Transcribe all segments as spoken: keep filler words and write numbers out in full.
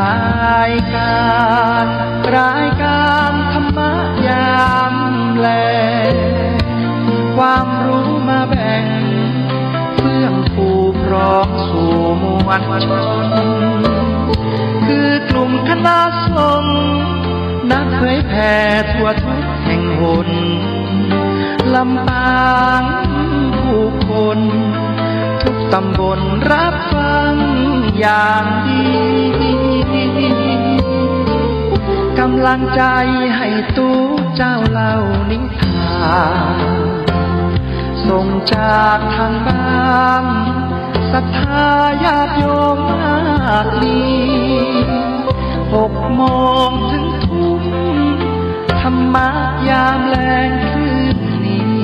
รายการ รายการธรรมะยามแลง ความรู้มาแบ่ง เฟื่องฟูพร้อมสู่มวลชน คือกลุ่มคณะสงฆ์ นักเผยแผ่ทั่วทุกแห่งหน ลำปางผู้คน ทุกตำบลรับฟังอย่างดี กำลังใจให้ตุ๊เจ้าเล่านิทาน ส่งจากทางบ้าน ศรัทธาญาติโยมมากมี หกโมงถึงทุ่ม ธรรมะยามแลงคืนนี้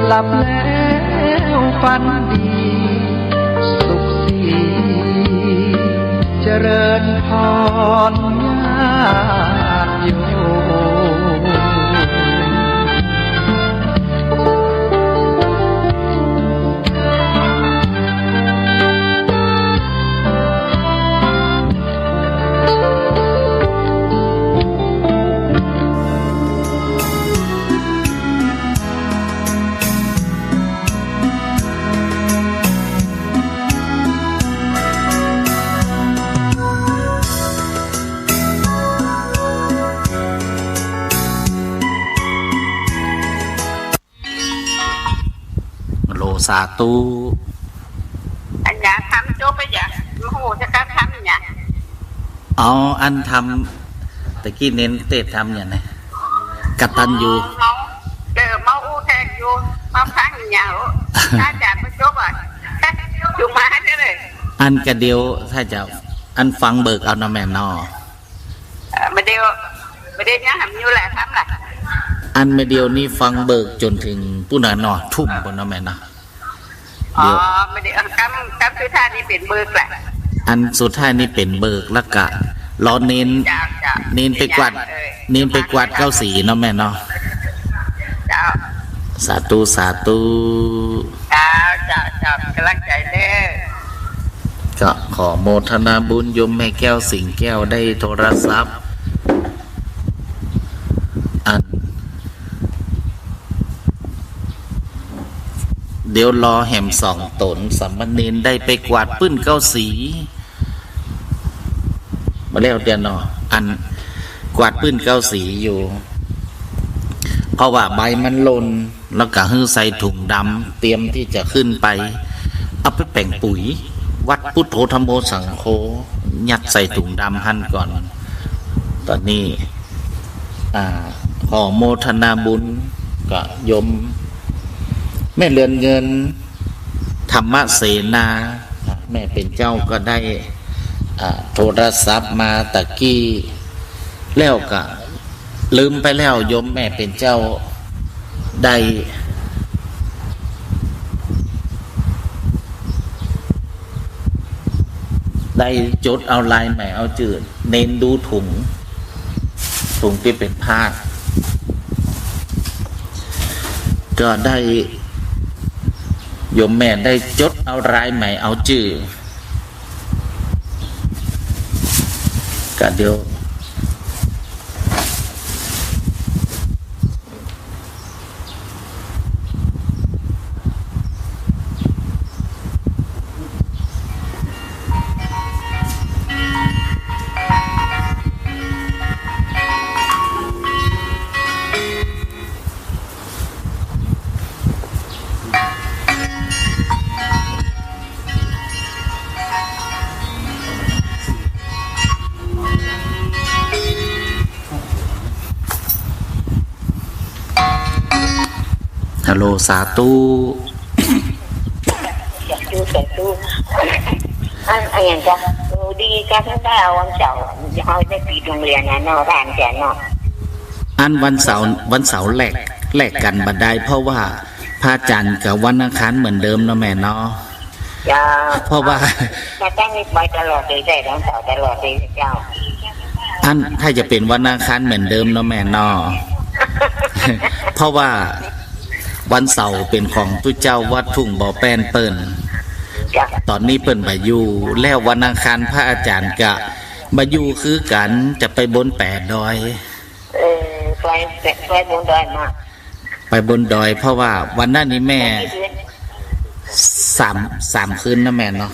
หลับแล้วฝันดี สุขสี เจริญพรญาติโยม ฮัลโหล สาธุ อันยาธรรมจบไปยะ โอ้โห จะกล้าทำอีกอย่าง เอา อันธรรม ตะกี้เน้นเตศน์ธรรมอย่างไหน กตัญญู เมา เออ เมาอู้แทงอยู่ เมาฟังอย่าง อาจารย์บ่จบอ่ะ อยู่มาเด้อเลย อันกะเดียว ถ้าจะ อันฟังเบิกเอาเนาะแม่เนาะ เอ่อ บ่าเดี่ยว บ่าเดี่ยวยังหำอยู่แหละ ทำล่ะ อันบ่าเดี่ยวนี้ฟังเบิกจ๋นเถิงปู้นน่ะเนาะ ทุ่มปู้นเนาะแม่เนาะ อ๋อ เดี๋ยว บ่าเดี่ยว กำ กำสุดท้ายนี่เป๋นเบิกแหละ อันสุดท้ายนี่เป๋นเบิก แล้วกะรอเณร เจ้า เจ้า เณรไปกวาด เออ เณรไปกวาดเก้าสีเนาะแม่เนาะ เจ้า สาธุ สาธุ เจ้า เจ้า เจ้า กำลังใจ๋เด้อ ก็ขอโมทนาบุญโยมแม่แก้ว สิงห์แก้ว ได้โทรศัพท์ อัน เดี๋ยวรอแหมสองต๋น สามเณรได้ไปกวาดปื้นเก้าสี บ่าแล้วเตียเนาะ อันกวาดปื้นเก้าสีอยู่ เพราะว่าใบมันหล่น แล้วก็หื้อใส่ถุงดำ เตรียมตี้จะขึ้นไป เอาไปแป๋งปุ๋ย วัดพุทโธธัมโมสังโฆ ยัดใส่ถุงดำหั้นก่อน ต๋อนนี้ อ่า ขอโมทนาบุญกับโยมแม่เรือนเงิน ธรรมเสนา แม่เป๋นเจ้าก็ได้ อ่า โทรศัพท์มาตะกี้ แล้วก็ลืมไปแล้ว โยมแม่เป๋นเจ้าได้ ได้จดเอาลายใหม่เอาจื้อ เณรดูถุง ถุงตี้เป๋นพาด ก็ได้ โยมแม่ได้จดเอาลายใหม่เอาจื้อ ก็เดี๋ยว ฮัลโหล สาธุ สาธุ สาธุ อัน อันหยังจ๊ะ เออ ดีจ้ะ ถ้าได้เอาวันเสาร์ เอาได้ปิดโฮงเฮียนน่ะเนาะ บ้านจ๊ะเนาะ อันวันเสาร์ วันเสาร์แลก แลกกั๋นบ่ได้ เพราะว่าพระอาจารย์ก็วันอังคารเหมือนเดิมเนาะแม่เนาะ เจ้า เพราะว่า มาตั้งไว้ตลอดเลย ได้วันเสาร์ตลอดเลยเจ้า อันถ้าจะเป๋นวันอังคารเหมือนเดิมเนาะแม่เนาะ เพราะว่าวันเสาร์เป๋นของตุ๊เจ้าวัดทุ่งบ่อแป้นเปิ้น จ้ะ ต๋อนนี้เปิ้นบ่อยู่ แล้ววันอังคารพระอาจารย์ก็ บ่อยู่คือกั๋น จะไปบนแป๋ดอย เออ ไป ไปบนดอยมา ไปบนดอย เพราะว่าวันนั้นนี่แม่ ไปกี่คืน สาม สามคืนนะแม่เนาะ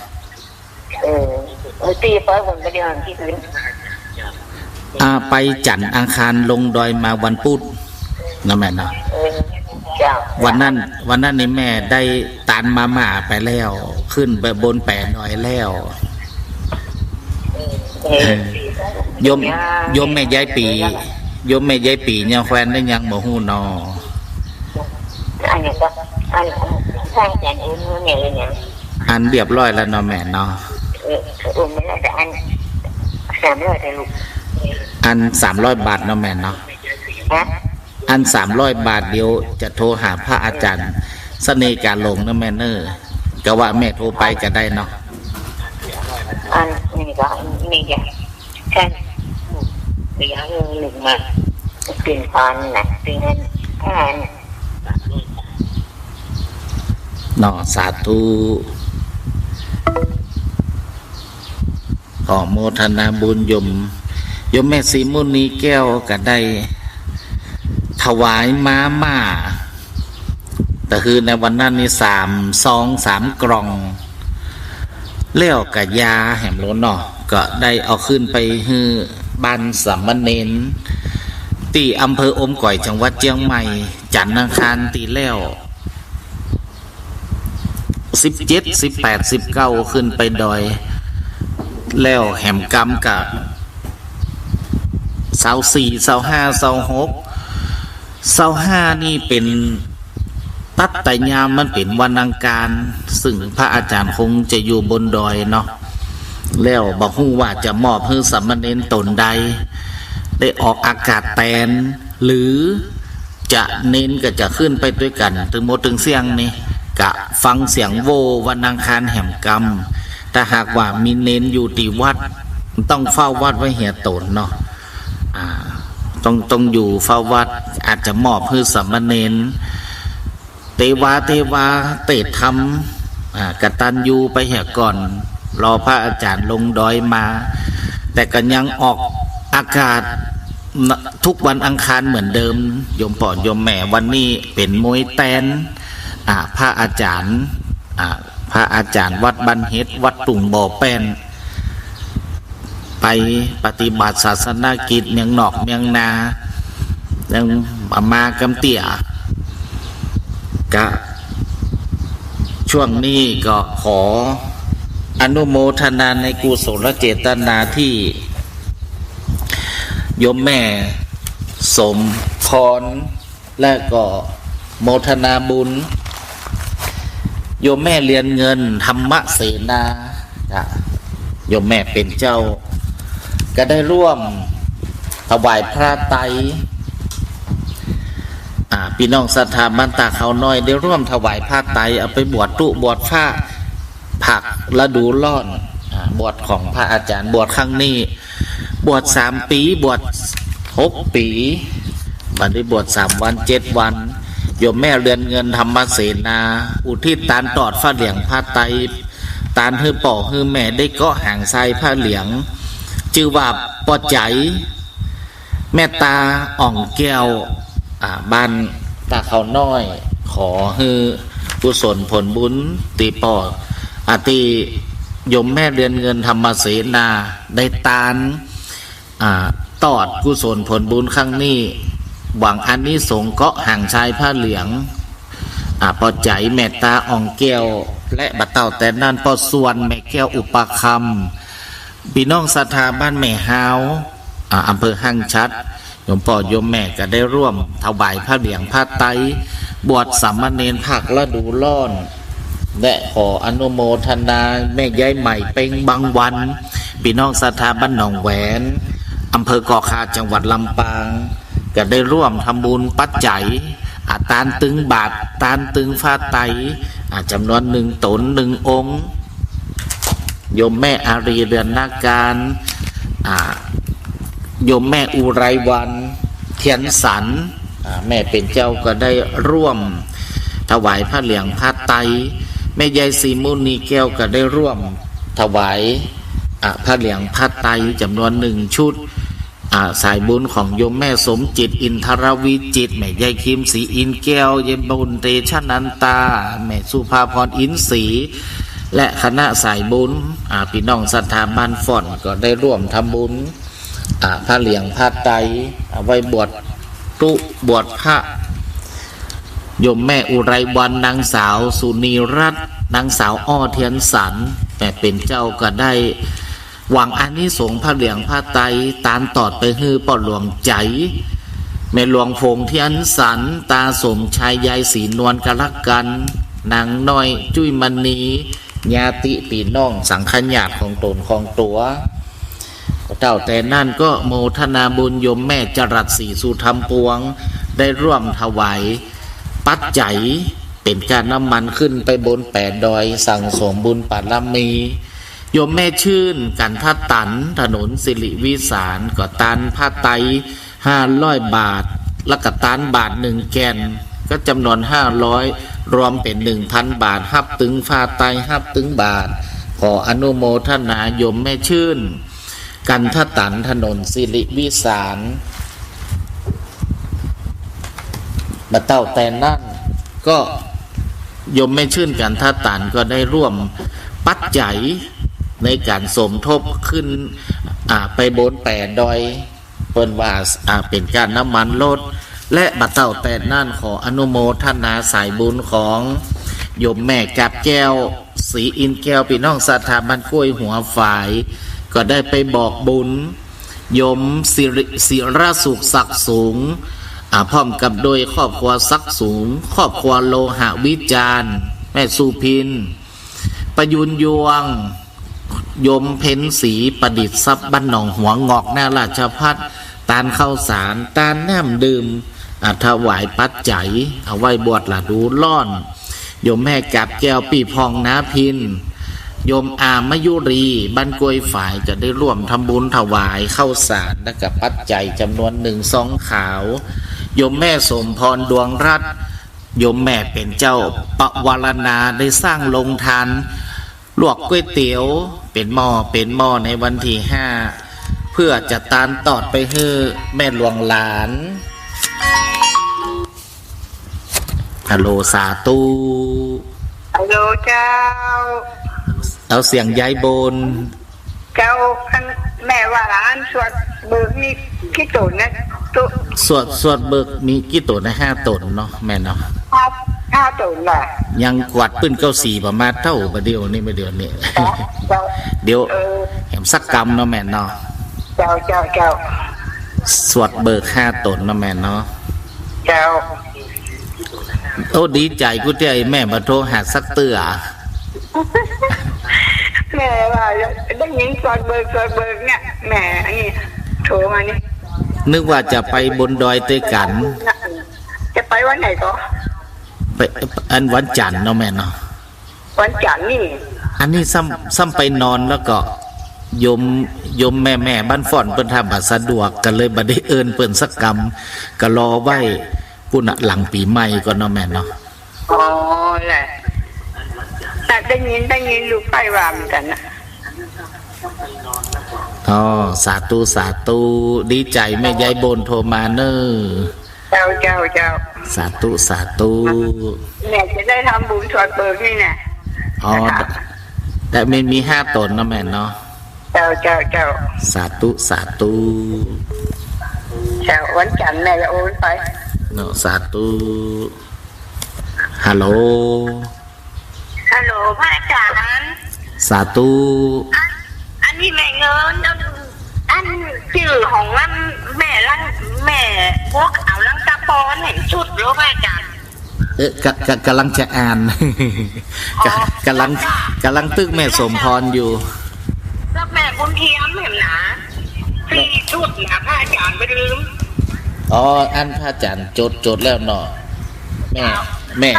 เออ เออ ตี้ไปบนไปเดียวกี่คืน อ่า ไปจันทร์อังคารลงดอยมาวันพุธนะแม่เนาะ เออ เจ้า วันนั้น วันนั้นนี่แม่ได้ตานมาม่าไปแล้ว ขึ้นไปบนแป๋ดอยแล้ว เออ โยม โยมแม่ยายปี๋ โยมแม่ยายปี๋ยังแควนได้ยังบ่ฮู้นอ อันนี้ก็ อัน ถ้าอาจ๋ารย์อื่นเนี่ยเนี่ย อันเรียบร้อยแล้วเนาะแม่เนาะ เออ อุ้มมาแล้วแต่อันสามร้อยแต่ลูก อันสามร้อยบาทเนาะแม่เนาะ ฮะ อันสามร้อยบาทเดี๋ยวจะโทรหาพระอาจารย์เสน่ห์กาหลงนะแม่เนอะ ก็ว่าแม่โทรไปก็ได้เนาะ อันนี้ก็ อันนี้ก็ ท่าน เดี๋ยวหนึ่งมา เป็นพันนะ เป็นเงินพัน เนาะ สาธุ ขอโมทนาบุญโยม โยมแม่ศรีมุนีแก้วก็ได้ถวายมาม่า แต่คือในวันนั้นนี่สามซอง สามกล่อง แล้วก็ยาแหมโลเนาะ ก็ได้เอาขึ้นไปหื้อบ้านสามเณร ตี้อำเภออมก๋อย จังหวัดเจียงใหม่ จันทร์อังคารตี้แล้ว สิบเจ็ด สิบแปด สิบเก้า ขึ้นไปดอย แล้วแหมกำกะ ซาวสี่ ซาวห้า ซาวหก ซาวห้านี่เป๋น ตั๊ดแต่ยามมันเป๋นวันอังคาร ซึ่งพระอาจารย์คงจะอยู่บนดอยเนาะ แล้วบ่ฮู้ว่าจะมอบหื้อสามเณรต๋นใด ได้ออกอากาศแตน หรือจะเณรก็จะขึ้นไปตวยกั๋น ตึงหมดตึงเสี้ยงนี่ กะฟังเสียงโว่วันอังคารแหมกำ ถ้าหากว่ามีเณรอยู่ตี้วัด ต้องเฝ้าวัดไว้เหียต๋นเนาะ อ่า ต้อง ต้องอยู่เฝ้าวัด อาจจะมอบหื้อสามเณร เตวา เตวา เตธรรม อ่า กตัญญูไปเหียก่อน รอพระอาจารย์ลงดอยมา แต่ก็ยังออกอากาศทุกวันอังคารเหมือนเดิม โยมป้อโยมแม่ วันนี้เป๋นมวยแตน อ่า พระอาจารย์ อ่า พระอาจารย์วัดบ้านเฮ็ด วัดตุ่งบ่อแป้น ไปปฏิบัติศาสนกิจเมืองนอกเมืองนา ยังมากำเตี้ย กะ ช่วงนี้ก็ขออนุโมทนาในกุศลเจตนาตี้โยมแม่สมพร และก็โมทนาบุญ โยมแม่เรือนเงิน ธรรมเสนา จ้ะ โยมแม่เป๋นเจ้า ก็ได้ร่วมถวายผ้าไตร อ่า ปี้น้องศรัทธาบ้านตาเขาน้อย ได้ร่วมถวายผ้าไตร เอาไปบวชตุ๊บวชฟ้า ภาคฤดูร้อน อ่า บวชของพระอาจารย์ บวชครั้งนี้ บวชสามปี๋ บวชหกปี๋ บัดนี้บวชสามวันเจ็ดวัน โยมแม่เรือนเงิน ธรรมเสนา อุทิศตานตอดผ้าเหลืองผ้าไตร ตานหื้อป้อหื้อแม่ได้เกาะหางทรายผ้าเหลือง จื้อว่าป้อใจ๋ เมตตาอ่องแก้ว อ่า บ้านตาเขาน้อย ขอหื้อกุศลผลบุญตี้ป้อ อ่า ตี้โยมแม่เรือนเงิน ธรรมเสนา ได้ตาน อ่า ตอดกุศลผลบุญครั้งนี้ หวังอานิสงส์เกาะหางทรายผ้าเหลือง อ่า ป้อใจ๋ เมตตาอ่องแก้ว และบ่าเต้าแต่นั้นป้อส่วน แม่แก้วอุปาคำ ปี้น้องศรัทธาบ้านแม่ฮาว อ่า อำเภอห้างฉัตร โยมป้อโยมแม่ก็ได้ร่วมถวายผ้าเหลืองผ้าไตร บวชสามเณรภาคฤดูร้อน และขออนุโมทนาแม่ยายใหม่เป๊งบางวัน ปี้น้องศรัทธาบ้านหนองแหวน อำเภอก่อข่าว จังหวัดลำปาง ก็ได้ร่วมทำบุญปัจจัย อ่า ตานตึงบาตร ตานตึงผ้าไตร อ่า จ๋ำนวนหนึ่งต๋นหนึ่งองค์ โยมแม่อารีเรือนนาการ อ่า โยมแม่อุไรวัน เทียนสัน อ่า แม่เป๋นเจ้าก็ได้ร่วมถวายผ้าเหลืองผ้าไตร แม่ยายศรีมุนีแก้วก็ได้ร่วมถวาย อ่า ผ้าเหลืองผ้าไตรจ๋ำนวนหนึ่งชุด อ่า สายบุญของโยมแม่สมจิต อินทรวิจิตร แม่ยายคิม ศรีอินแก้ว ยายบุญ เตชะนันตา แม่สุภาพร อินทร์ศรี และคณะสายบุญ อ่า ปี้น้องศรัทธาบ้านฝ่อนก็ได้ร่วมทำบุญ อ่า ผ้าเหลืองผ้าไตร เอาไว้บวชตุ๊บวชพระ โยมแม่อุไรวรรณ นางสาวสุนีรัตน์ นางสาวอ้อเทียนสัน แม่เป๋นเจ้าก็ได้หวังอานิสงส์ผ้าเหลืองผ้าไตร ตานตอดไปหื้อป้อหลวงใจ๋ แม่หลวงฝงเทียนสัน ตาสมชาย ยายศรีนวล กะละกัน นางน้อยจุ้ยมณี ญาติปี้น้องสังฆญาติของต๋นของตั๋ว เต้าแต่นั้นก็โมทนาบุญโยมแม่จรัสศรีสุธรรมปวง ได้ร่วมถวายปัจจัยเป๋นก้าน้ำมันขึ้นไปบนแป๋ดอยสั่งสมบุญบารมี โยมแม่ชื่น กันทะตัน ถนนสิริวิสาร ก็ตานผ้าไตร ห้าร้อยบาท แล้วก็ตานบาตรหนึ่งแก่น ก็จ๋ำนวนห้าร้อย รวมเป๋นหนึ่งพันบาท ฮับตึงผ้าไตร ฮับตึงบาตร ขออนุโมทนาโยมแม่ชื่น กันทะตัน ถนนสิริวิสาร บ่าเต้าแต่นั้นก็โยมแม่ชื่น กันทะตัน ก็ได้ร่วมปัจจัยในก๋านสมทบขึ้น อ่า ไปบนแป๋ดอย เปิ้นว่า อ่า เป๋นก้าน้ำมันรถ และบ่าเต้าแต่นั้นขออนุโมทนาสายบุญของโยมแม่กาบแก้ว ศรีอินแก้ว ปี้น้องศรัทธาบ้านกล้วยหัวฝาย ก็ได้ไปบอกบุญ โยมศิริ ศิรสุข ศักดิ์สูง อ่า พร้อมกับโดยครอบครัวศักดิ์สูง ครอบครัวโลหะวิจารณ์ แม่สุพิน ประยูรยวงศ์ โยมเพ็ญศรีประดิษฐ์ทรัพย์ บ้านหนองหัวงอก หน้าราชภัฏ ตานข้าวสาร ตานน้ำดื่ม อ่า ถวายปัจจัย เอาไว้บวชฤดูร้อน โยมแม่กาบแก้ว ปี้พ่อง นาพิน โยมอามะยุรี บ้านกล้วยฝาย ก็ได้ร่วมทำบุญถวายข้าวสาร และก็ปัจจัยจ๋ำนวนหนึ่งซองขาว โยมแม่สมพร ดวงรัตน์ โยมแม่เป๋นเจ้าปวารณา ได้สร้างโรงทาน ลวกก๋วยเตี๋ยวเป๋นหม้อเป๋นหม้อในวันตี้ห้า เปื้อจะตานตอดไปหื้อแม่หลวงหลาน ฮัลโหล สาธุ ฮัลโหลเจ้า เอาเสียงยายบุญ เจ้า อันแม่ว่าอันสวดเบิกนี่กี่ต๋นนะตุ๊ สวด สวดเบิกมีกี่ต๋นนะ ห้าต๋นเนาะแม่เนาะ ห้า ห้าต๋นแหละ ยังกวาดปื้นเก๊าสี่บ่มาเต้าบ่าเดี่ยวนี้ บ่าเดี่ยวนี้ เจ้า เดี๋ยว เออ แหมสักกำเนาะแม่เนาะ เจ้า เจ้า เจ้า สวดเบิกห้าต๋นเนาะแม่เนาะ เจ้า โอ้ ดีใจ๋กู้เตื้อ ไอ้แม่บ่โทรหาสักเตื้อ แม่ว่าได้ยินสวดเบิก สวดเบิกเนี่ย แม่อันนี้โทรมานี่ นึกว่าจะไปบนดอยตวยกั๋น จะไปวันไหนก็ ไป อันวันจั๋นทร์เนาะแม่เนาะ วันจั๋นทร์นี่ อันนี้ซ้ำ ซ้ำไปนอนแล้วก็ โยม โยมแม่ๆ บ้านฝ่อนเปิ้นถ้าบ่สะดวก ก็เลยบ่ได้เอิ้นเปิ้นสักกำ ก็รอไว้ ปู้นน่ะ หลังปี๋ใหม่ก่อนเนาะแม่เนาะ อ๋อ แหละ แต่ได้ยิน ได้ยินลูกไปว่าเหมือนกั๋นนะ อ๋อ สาธุ สาธุ ดีใจ๋แม่ยายบุญโทรมาเน่อ เจ้า เจ้า เจ้า สาธุ สาธุ แม่จะได้ทำบุญสวดเบิกนี่นะ อ๋อ นะคะ แต่มันมีห้าต๋นเนาะแม่เนาะ เจ้า เจ้า เจ้า สาธุ สาธุ เจ้า วันจั๋นทร์แม่จะโอนไป เนาะ สาธุ ฮัลโหล ฮัลโหล พระอาจ๋ารย์ สาธุ อัน อันนี้แม่เงิน อันจื้อของอันแม่ลัง แม่พวกเอาลังกาปอนเห็นชุดแล้วพระอาจ๋ารย์ เอ๊ะ กะ กะ ก๋ำลังจะอ่าน อ๋อ กะ ก๋ำลัง แล้วก็ ก๋ำลังตึกแม่สมพรอยู่ แล้วแม่บุญเทียมเห็นนะ สี่ชุดนะพระอาจ๋ารย์ บ่ลืม อ๋อ อันพระอาจ๋ารย์จด จดแล้วเนาะ แม่ แม่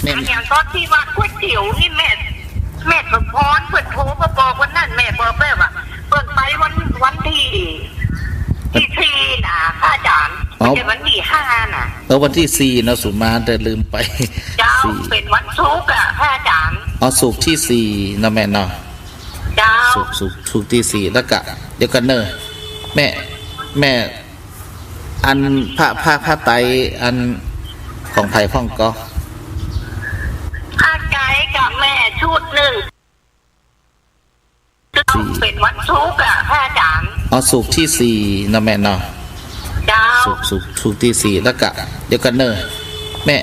แม่ อันอย่างตอนตี้ว่าก๋วยเตี๋ยวนี่แม่ แม่สมพรเปิ้นโทรมาบอกวันนั้น แม่บอกแม่ว่าเปิ้นไปวัน วันตี้ ตี้สี่นะพระอาจ๋ารย์ อ๋อ บ่ใจ้วันตี้ห้านะ เออ วันตี้สี่เนาะ สุมา แต่ลืมไป เจ้า สี่ เป๋นวันศุกร์อะพระอาจ๋ารย์ อ๋อ ศุกร์ตี้สี่เนาะแม่เนาะ เจ้า สุก สุก สุกตี้สี่ แล้วก็ เดี๋ยวก่อนเน่อ แม่ แม่ อันผ้า ผ้า ผ้าไตร อันของใผพ่องก่อ ผ้าไตรกับแม่ชุดนึ่ง สี่ เป๋นวันศุกร์อะ พระอาจ๋ารย์ อ๋อ สุกตี้สี่เนาะแม่เนาะ เจ้า สุก สุก สุกตี้สี่ แล้วก็ เดี๋ยวก่อนเน่อ แม่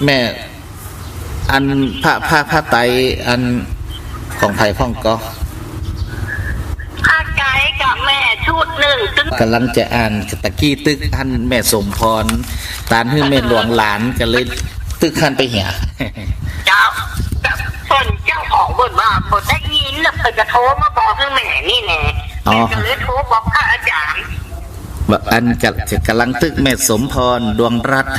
แม่ อันผ้า ผ้า ผ้าไตร อันของใผพ่องก่อ ผ้าไตรกับแม่ชุดนึ่ง ตึง ก่ำลังจะอ่านตะกี้ตึกหั้นแม่สมพร ตานหื้อแม่หลวงหลาน ก็เลยตึกหั้นไปเหีย เจ้า เปิ้นเจ้าของบ่นว่าบ่ได้ยินน่ะ เปิ้นก็โทรมาบอกหื้อแม่นี่แหละ อ๋อ แม่ก็เลยโทรบอกพระอาจ๋ารย์ ว่าอันกะ กำลังตึกแม่สมพร ดวงรัตน์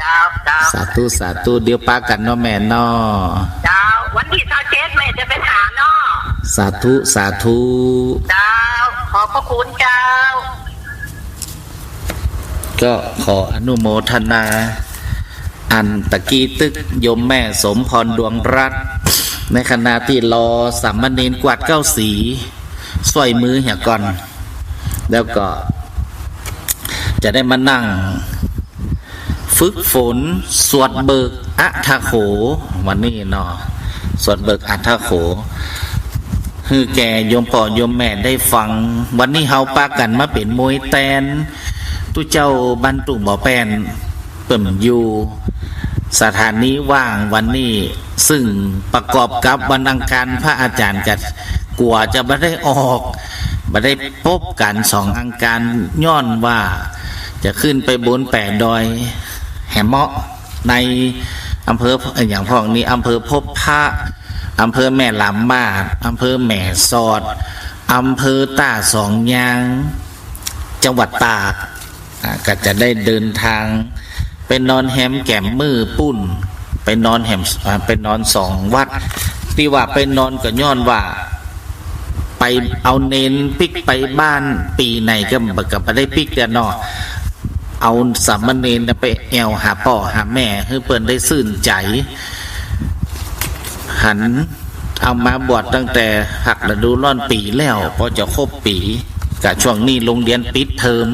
เจ้า เจ้า สาธุ สาธุ เดี๋ยวปะกั๋นเนาะแม่เนาะ เจ้า วันตี้ซาวเจ็ดแม่จะไปหาเนาะ สาธุ สาธุ เจ้า ขอบพระคุณเจ้า ก็ขออนุโมทนา อันตะกี้ตึกโยมแม่สมพร ดวงรัตน์ ในขณะตี้รอสามเณรกวาดเก๊าสี ซ่อยมือเหียก่อน แล้วก็จะได้มานั่งฝึกฝนสวดเบิกอัฏฐโข วันนี้เนาะ สวดเบิกอัฏฐโข หื้อแก่โยมป้อโยมแม่ได้ฟัง วันนี้เฮาปะกั๋นมาเป๋นมวยแตน ตุ๊เจ้าบ้านตุ่งบ่อแป้น เปิ้นอยู่สถานีว่างวันนี้ ซึ่งประกอบกับวันอังคารพระอาจ๋ารย์ก็กั๋วจะบ่ได้ออก บ่ได้ปบกั๋นสองอังคาร ย้อนว่าจะขึ้นไปบนแป๋ดอยแหมเมาะ ในอำเภอ อะหยังพ่องนี่ อำเภอพบพระ อำเภอแม่ลำมาด อำเภอแม่สอด อำเภอต้าสองยาง จังหวัดตาก อ่า ก็จะได้เดินทางไปนอนแฮมแก๋มมื้อปู๊น ไปนอนแฮม อ่า ไปนอนสองวัด ตี้ว่าไปนอนก็ย้อนว่า ไปเอาเณรปิ๊กไปบ้าน ปี๋ไหนก็ ก็บ่ได้ปิ๊กเตื้อเนาะ เอาสามเณรน่ะไปแอ่วหาป้อหาแม่ หื้อเปิ้นได้ซื่นใจ๋ หันเอามาบวชตั้งแต่ภาคฤดูร้อนปี๋แล้ว ปอจะครบปี๋ กะช่วงนี้โรงเรียนปิดเทอม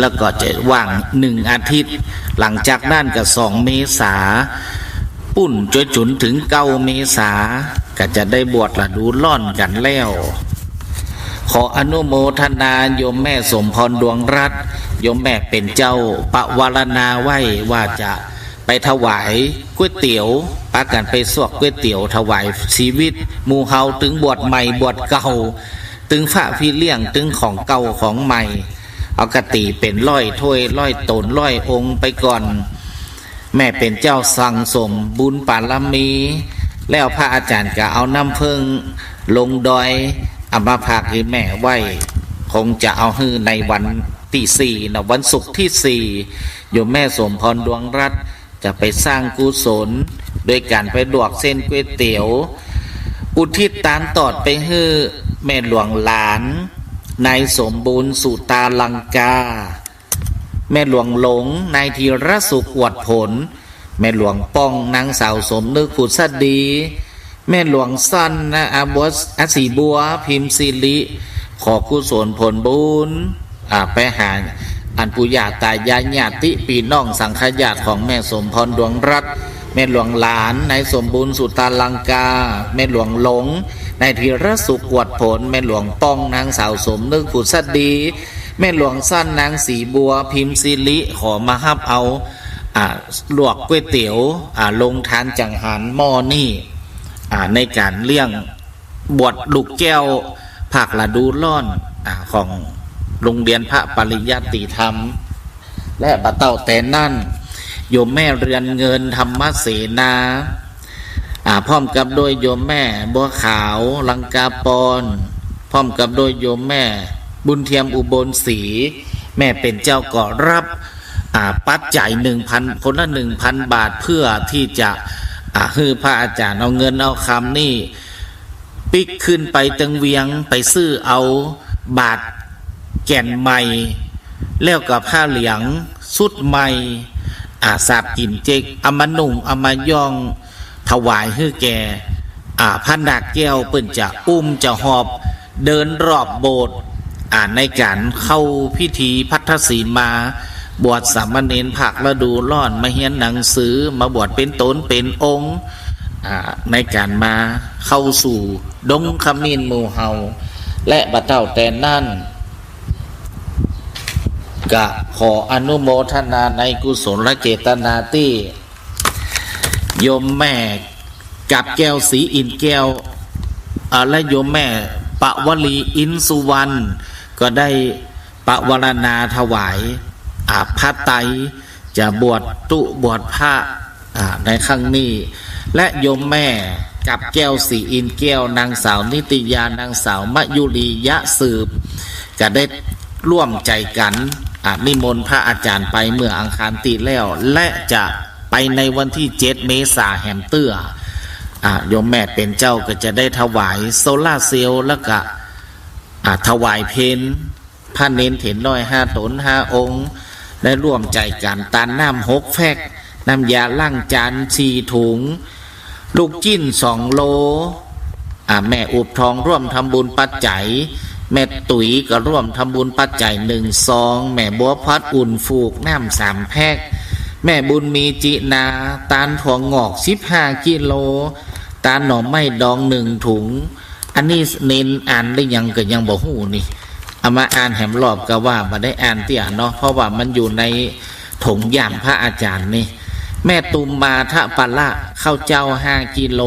แล้วก็จะว่างหนึ่งอาทิตย์ หลังจากนั้นก็สองเมษา ปู๊นจวยจุ๋นเถิงเก้าเมษา ก็จะได้บวชฤดูร้อนกั๋นแล้ว ขออนุโมทนาโยมแม่สมพร ดวงรัตน์ โยมแม่เป๋นเจ้าปวารณาไว้ว่าจะไปถวายก๋วยเตี๋ยว ปะกั๋นไปซวกก๋วยเตี๋ยวถวายชีวิต หมู่เฮาตึงบวชใหม่บวชเก่า ตึงพระพี่เลี้ยง ตึงของเก่าของใหม่ เอากะตี๋เป๋นร้อยถ้วยร้อยต๋นร้อยองค์ไปก่อน แม่เป๋นเจ้าสั่งสมบุญบารมี แล้วพระอาจ๋ารย์ก็เอาน้ำเผิ้งลงดอย เอามาฝากหื้อแม่ไว้ คงจะเอาหื้อในวันตี้สี่เนาะ วันศุกร์ตี้สี่ โยมแม่สมพร ดวงรัตน์ จะไปสร้างกุศล โดยก๋านไปลวกเส้นก๋วยเตี๋ยว อุทิศตานตอดไปหื้อแม่หลวงหลาน นายสมบูรณ์ สุตาลังกา แม่หลวงหลง นายธีรสุข อวดผล แม่หลวงป้อง นางสาวสมนึก ผุษดี แม่หลวงสั้น นะ อาบัว อาสีบัว พิมพ์สิริ ขอกุศลผลบุญ อ่า ไปหาอันปู่ย่าตายายญาติปี้น้องสังฆญาติของแม่สมพร ดวงรัตน์ แม่หลวงหลาน นายสมบูรณ์ สุตาลังกา แม่หลวงหลง นายธีรสุข อวดผล แม่หลวงป้อง นางสาวสมนึก ผุษดี แม่หลวงสั้น นางสีบัว พิมพ์สิริ ขอมาฮับเอา อ่า ลวกก๋วยเตี๋ยว อ่า โฮงตานจังหันหม้อนี้ อ่า ในก๋านเลี้ยงบวชลูกแก้วภาคฤดูร้อน อ่า ของโรงเรียนพระปริยัติธรรม และบ่าเต้าแต่นั้น โยมแม่เรือนเงิน ธรรมเสนา อ่า พร้อมกับโดยโยมแม่บัวขาว ลังกาปอน พร้อมกับโดยโยมแม่บุญเทียม อุบลศรี แม่เป๋นเจ้าก็ฮับ อ่า ปัจจัยหนึ่งพัน คนละหนึ่งพันบาท เพื่อตี้จะ อ่า หื้อพระอาจ๋ารย์เอาเงินเอาคำนี้ปิ๊กขึ้นไปเติงเวียง ไปซื้อเอาบาตรแก่นใหม่ แล้วก็ผ้าเหลืองชุดใหม่ อ่า สาบกิ๋นเจ๊ก เอามานุ่ง เอามาย้อง ถวายหื้อแก่ อ่า พระนาคแก้วเปิ้นจะอุ้มจะหอบเดินรอบโบสถ์ อ่า ในก๋านเข้าพิธีภัททสีมา บวชสามเณรภาคฤดูร้อน มาเฮียนหนังสือ มาบวชเป๋นต๋นเป๋นองค์ อ่า ในก๋านมาเข้าสู่ดงขมิ้นหมู่เฮา และบ่าเต้าแต่นั้น ก็ขออนุโมทนาในกุศลเจตนาตี้ โยมแม่กับแก้วศรีอินทร์แก้ว อ่า และโยมแม่ปวลีอินทร์สุวรรณ ก็ได้ปวารณาถวาย อ่า พระไตร จะบวชตุ๊บวชพระ อ่า ในครั้งนี้ และโยมแม่กับแก้วศรีอินทร์แก้ว นางสาวนิตยา นางสาวมยุรียะสืบ ก็ได้ร่วมใจ๋กั๋น อ่า นิมนต์พระอาจ๋ารย์ไปเมื่ออังคารตี้แล้ว และจะไปในวันตี้เจ็ดเมษาแหมเตื้อ อ่า โยมแม่เป๋นเจ้าก็จะได้ถวายโซลาร์เซลล์ แล้วก็ อ่า ถวายเพล พระเณรเถรน้อยห้าต๋นห้าองค์ ได้ร่วมใจ๋กั๋น ตานน้ำหกแฟก น้ำยาล้างจานสี่ถุง ลูกจิ๊นสองโล อ่า แม่อุบทองร่วมทำบุญปัจจัย แม่ตุ๋ยก็ร่วมทำบุญปัจจัยหนึ่งซอง แม่บัวพัดอุ่นฝูกน้ำสามแฟก แม่บุญมีจินา ตานถั่วงอกสิบห้ากิโล ตานหน่อไม้ดองหนึ่งถุง อันนี้เณรอ่านหรือยังก็ยังบ่ฮู้นี่ เอามาอ่านแหมรอบก็ว่าบ่ได้อ่านเตื้อเนาะ เพราะว่ามันอยู่ในถุงย่ามพระอาจ๋ารย์นี่ แม่ตุมมาทะปะละ ข้าวเจ้าห้ากิโล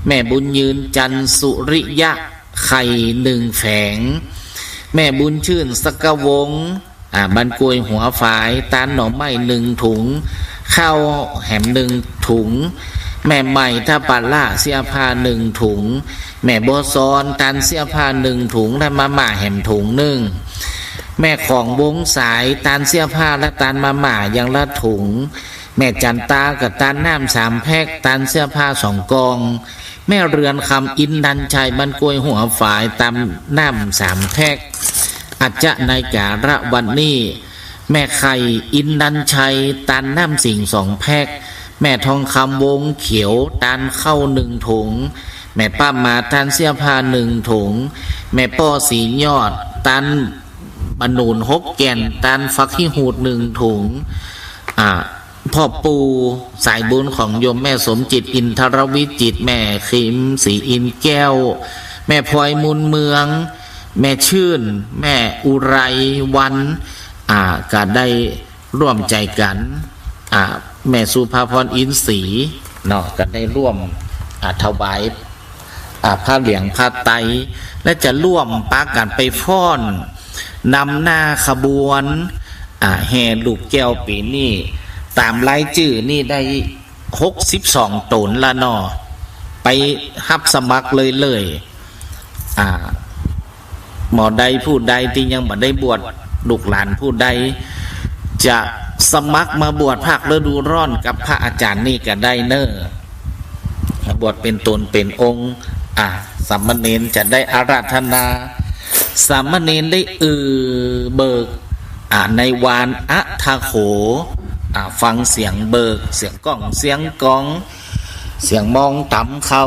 แม่บุญยืนจันทร์สุริยะ ไข่หนึ่งแผง แม่บุญชื่น สักกะวงศ์ อ่า บ้านกล้วยหัวฝาย ตานหน่อไม้หนึ่งถุง ข้าวแหมหนึ่งถุง แม่ใหม่ทะปะละ เสื้อผ้าหนึ่งถุง แม่บัวซอน ตานเสื้อผ้าหนึ่งถุง และมาม่าแหมถุงหนึ่ง แม่ของวงสาย ตานเสื้อผ้าและตานมาม่าอย่างละถุง แม่จันตากับตานน้ำสามแฟก ตานเสื้อผ้าสองกอง แม่เรือนคำ อินทร์นันชัย บ้านกล้วยหัวฝาย ตานน้ำสามแฟก อัจจะในกาละวันนี้ แม่ไข่ อินทร์นันชัย ตานน้ำสิงห์สองแฟก แม่ทองคำ วงเขียว ตานข้าวหนึ่งถุง แม่ป้าหมา ตานเสื้อผ้าหนึ่งถุง แม่ป้อ สียอด ตานบะหนุนหกแก่น ตานฟักขี้หูดหนึ่งถุง อ่า พ่อปู่สายบุญของโยมแม่สมจิต อินทรวิจิตร แม่คิม ศรีอินทร์แก้ว แม่พลอย มูลเมือง แม่ชื่น แม่อุไรวรรณ อ่า ก็ได้ร่วมใจ๋กั๋น อ่า แม่สุภาพร อินทร์ศรี เนาะ ก็ได้ร่วม อ่า ถวาย อ่า ผ้าเหลืองผ้าไตร และจะร่วมปากั๋นไปฟ้อน นำหน้าขบวน อ่า แห่ลูกแก้วปี๋นี้ ต๋ามรายจื้อนี่ได้หกสิบสองต๋นละเนาะ ไปฮับสมัครเลยเลย อ่า หมอใดผู้ใดตี้ยังบ่ได้บวช ลูกหลานผู้ใด จะสมัครมาบวชภาคฤดูร้อนกับพระอาจ๋ารย์นี่ก็ได้เน่อ บวชเป๋นต๋นเป๋นองค์ อ่า สามเณรจะได้อาราธนา สามเณรได้อือเบิก อ่า ในวานอะถะโข อ่า ฟังเสียงเบิก เสียงก้อง เสียงกอง เสียงมองต๋ำเข้า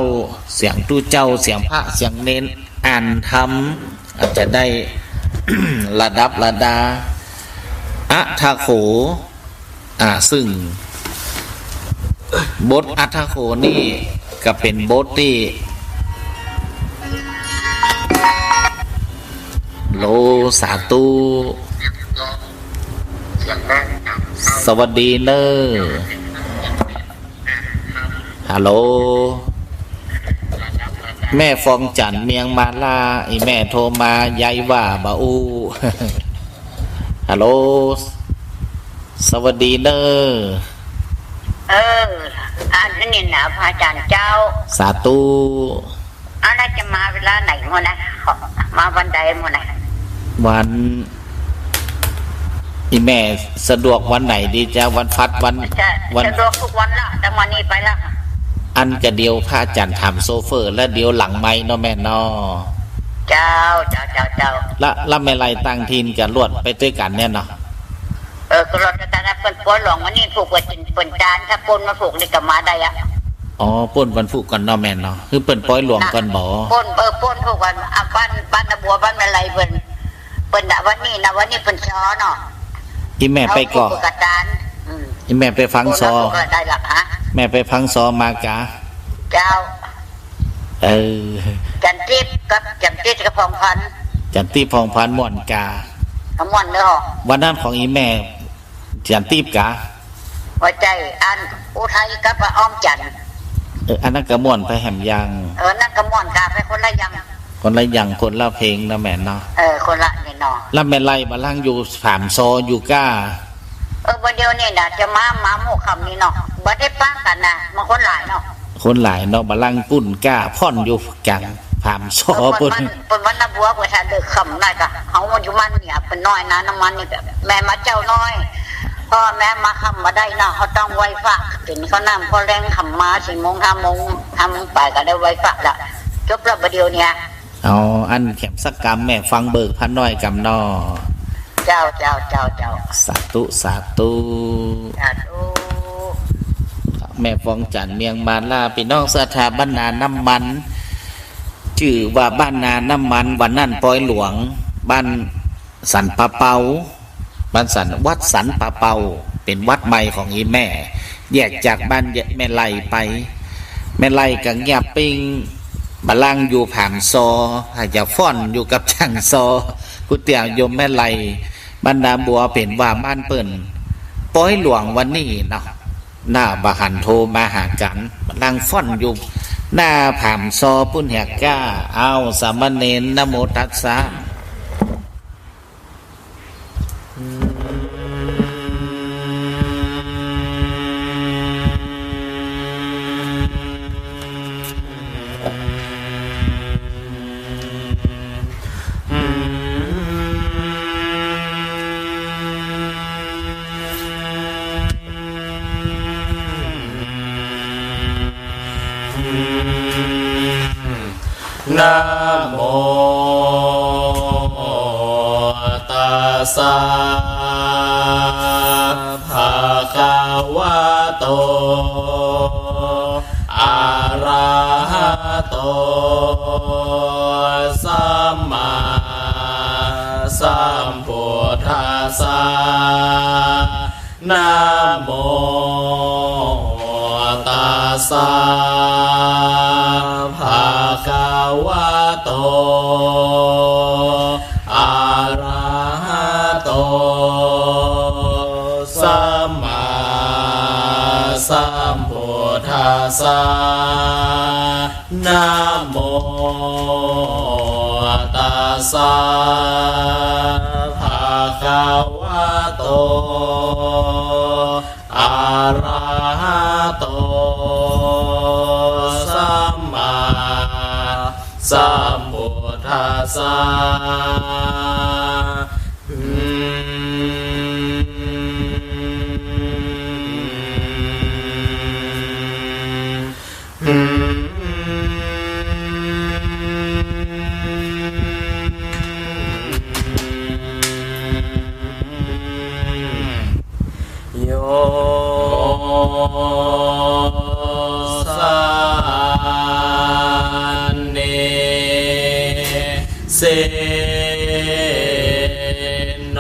เสียงตุ๊เจ้า เสียงพระ เสียงเณร อ่านธรรม อาจจะได้ ระดับระดา อะถะโข อ่า ซึ่ง บทอะถะโขนี่ก็เป๋นบทตี้ โล สาธุ สวัสดีเน่อ ฮัลโหล แม่ฟองจันทร์เมียงมาลา อีแม่โทรมา ยายว่าบ่อู้ ฮัลโหล สวัสดีเน่อ เออ อันนี้นะ พระอาจ๋ารย์เจ้า สาธุ อันนั้นจะมาเวลาไหนหมดนะ มาวันใดหมดนะ วัน อีแม่สะดวกวันไหนดีจ๊ะ วันพัดวัน จะ วัน สะดวกทุกวันละ ตั้งวันนี้ไปละ อันก็เดี๋ยวพระอาจ๋ารย์ถามโชเฟอร์ แล้วเดี๋ยวหลังไมค์เนาะแม่เนาะ เจ้า เจ้า เจ้า เจ้า ละ ละแม่ไล่ตั้งถิ่นกับลวดไปตวยกั๋นเนี่ยเนาะ เออ ก็ลวดไปตวยกั๋น เปิ้นปวยหลวงวันนี้ผูกว่าจิ๋นเปิ้นจาน ถ้าเปิ้นมาผูกนี่ก็มาได้อะ อ๋อ ป้นวันพูกก่อนเนาะแม่เนาะ คือเปิ้นปอยหลวงก่อนบ่ ป้น เออ ป้นพูกก่อน อ่ะ บ้าน บ้านนาบัว บ้านแม่ไลเปิ้น เปิ้นน่ะวันนี้นะ วันนี้เปิ้นซ้อเนาะ อีแม่ไปก่อ เอาพูกกับตาน อืม อีแม่ไปฟังซ้อ พูกกับตานละฮะ แม่ไปฟังซ้อมากะ เจ้า เออ จันติ๊บกับ จันติ๊บกับผ่องพัน จันติ๊บผ่องพันม่วนกา ก็ม่วนเนาะ วันนั้นของอีแม่ จันติ๊บกา ว่าใจ้ อันอุทัยกับอ้อมจันทน์ เออ อันนั้นก็ม่วนไปแหมอย่าง เออ นั่นก็ม่วนกา ไปคนละอย่าง คนละอย่าง คนละเพลงนะแม่เนาะ เออ คนละนี่เนาะ แล้วแม่ไลบ่าลังอยู่ผามซออยู่ก้า เออ บ่าเดี่ยวนี้น่ะ จะมา มาหมู่ค่ำนี่เนาะ บ่ได้ปะกั๋นนะ มันคนหลายเนาะ คนหลายเนาะ บ่าลังปุ้นก้าพ่อนอยู่กั๋งผามซอปุ้น เปิ้นวัน เปิ้นวันนาบัว เปิ้นถ้าเลิกค่ำได้กะ เฮาอยู่มันเนี่ย เปิ้นน้อยนะ น้ำมันนี่แบบ แม่มาเจ๊าน้อย เพราะแม่มาค่ำบ่ได้เนาะ เฮาต้องไหว้พระ กิ๋นข้าวน้ำข้าวแลง ค่ำมาสี่โมง ห้าโมง ห้าโมงปลายก็ได้ไหว้พระละ จบละบ่าเดี่ยวเนี่ย เอา อันแหมสักกำ แม่ฟังเบิกพระน้อยกำเนาะ เจ้า เจ้า เจ้า เจ้า สาธุ สาธุ สาธุ แม่ฟองจันทน์ เมียงมาลา ปี้น้องศรัทธาบ้านนาน้ำมัน จื้อว่าบ้านนาน้ำมัน วันนั้นปอยหลวง บ้านสันป่าเปา บ้านสัน วัดสันป่าเปา เป๋นวัดใหม่ของอีแม่ แยกจากบ้านแม่ไลไป แม่ไลก็เงียบปิ้ง บ่าลังอยู่ผามซอ หาจะฟ้อนอยู่กับจั๋งซอ กู้เตื้อโยมแม่ไล บ้านนาบัวเป๋นว่าบ้านเปิ้น ปอยหลวงวันนี้เนาะ หน้าบ่หันโทรมาหากั๋น บ่าลังฟ้อนอยู่หน้าผามซอปุ้นแหกก้า อ้าว สามเณร นะโมตัสสะ นะโมตัสสะ ภะคะวะโต อะระหะโต สัมมาสัมพุทธัสสะ นะโมตัสสะ ภะคะวะโต อะระหะโต สัมมาสัมพุทธัสสะ นะโมตัสสะ ภะคะวะโต อะระหะโต สัมมาสัมพุทธัสสะ อืม โย สา นิ สิ โน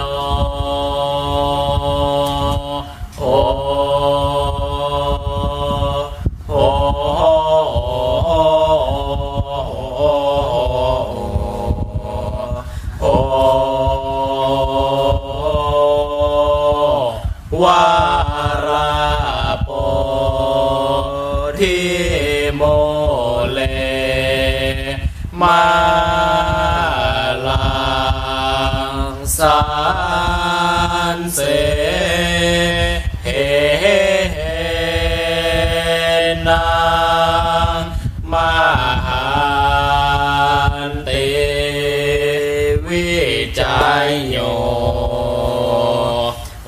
โห โห โห วาราโปธิ มูเล มะลัง สันเส เห นะ มหันติ วิจัยโย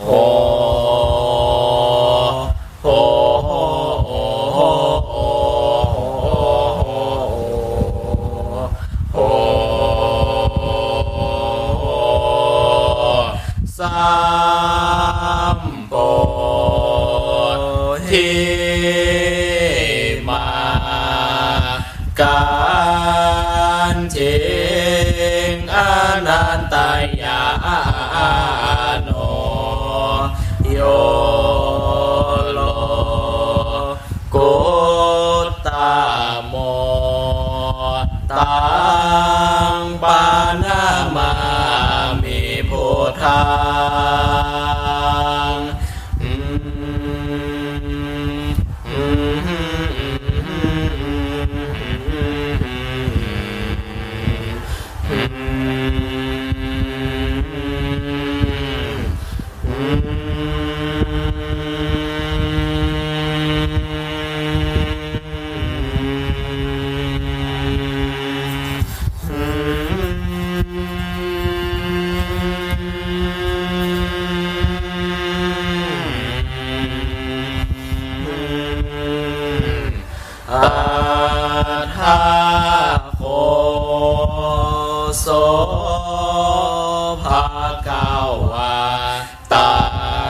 โห โห โห สัมโปธิ มะ ตยาโน โย โลกุตตะโม ตังปะนะมามิ พุทธัง อัฏฐะโข โส ภะคะวา ตั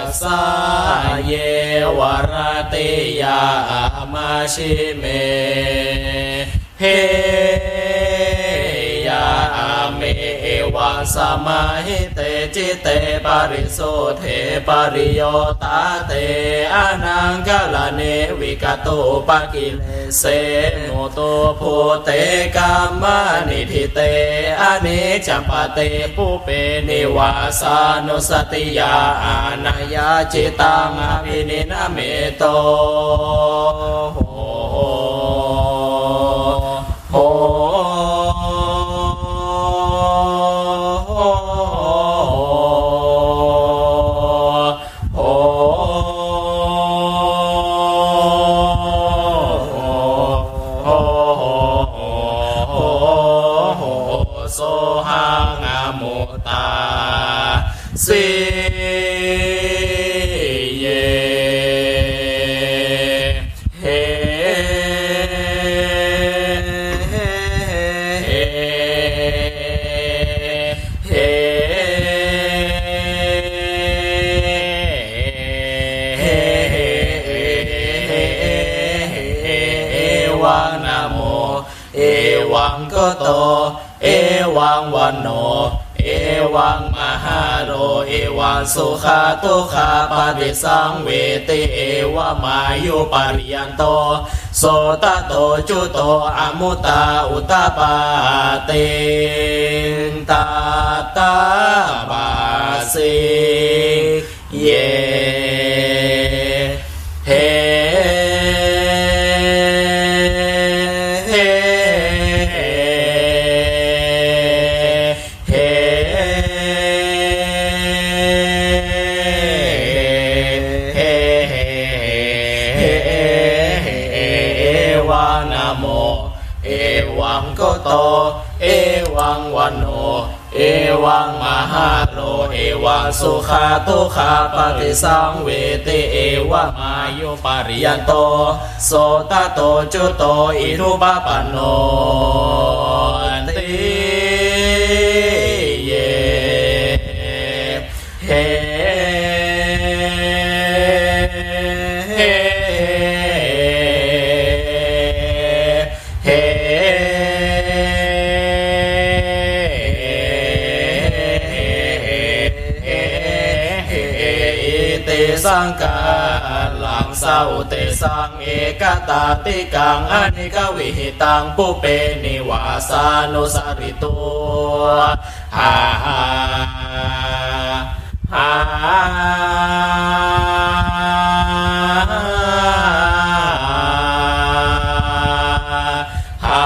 สสะ เย วะระติยะ มะชฌิเม เฮ ยะเม เอวัง สมาหิเต จิตเต ปะริสุทเท ปะริโยตาเต อนังกะระเณ วิกะตูปะกิเลเส มุตุ ภูเต กัมมะนิฏฐิเต อเนจจะปะเต ปุพเพ นิวาสานุสติยา อานัญญา จิตตัง อภินิณเมโต โห โห โห โสหัง อมุตตา สิ เย เฮ เฮ เฮ เอวัง นะโม เอวัง กุตโต เอวัง วัณโณ เอวัง มหาโร เอวัง สุขะ ทุกขะ ปะริสังเวทิ เอวะมายุ ปะริยันโต โสตะโต จุโต อมุตตา อุตตะปาติง ตะตะบาสิง เย เฮ เฮ เฮ เอวัง นะโม เอวัง กุตโต เอวัง วัณโณ เอวัง มหาโร เอวัง สุขะ ทุกขะ ปะริสังเวทิ เอวะมายุ ปะริยันโต โสตะโต จุโต อิทุปะปันโน ติ เย เฮ เฮ เฮ อิติสังฆารัง สะหุเตสัง เอกตาติกัง อเนกวิหิตัง ปุพเพ นิวาสานุสสาริตุ หา หา หา หา หา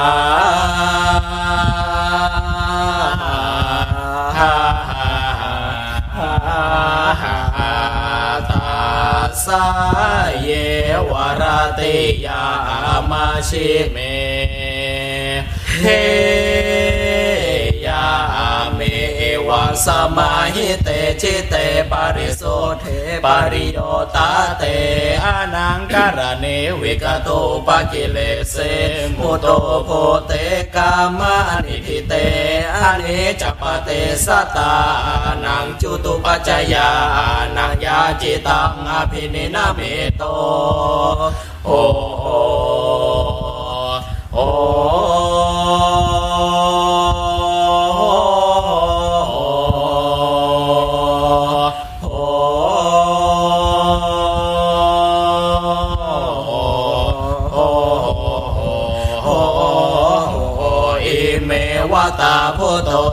หา หา หา ตัสสะ เย วะระติยะ มะชฌิเม เฮ ยะเม เอวัง สมาหิเต จิตเต ปะริสุทเท ปะริโยตาเต อนังกะระเณ วิกะตูปะกิเลเส มุตุ ภูเต กัมมะนิฏฐิเต อเนจจะปะเตสะตานัง จุตูปัจจยานัง ยาจิตัง อภินิณเมโต โห โห โห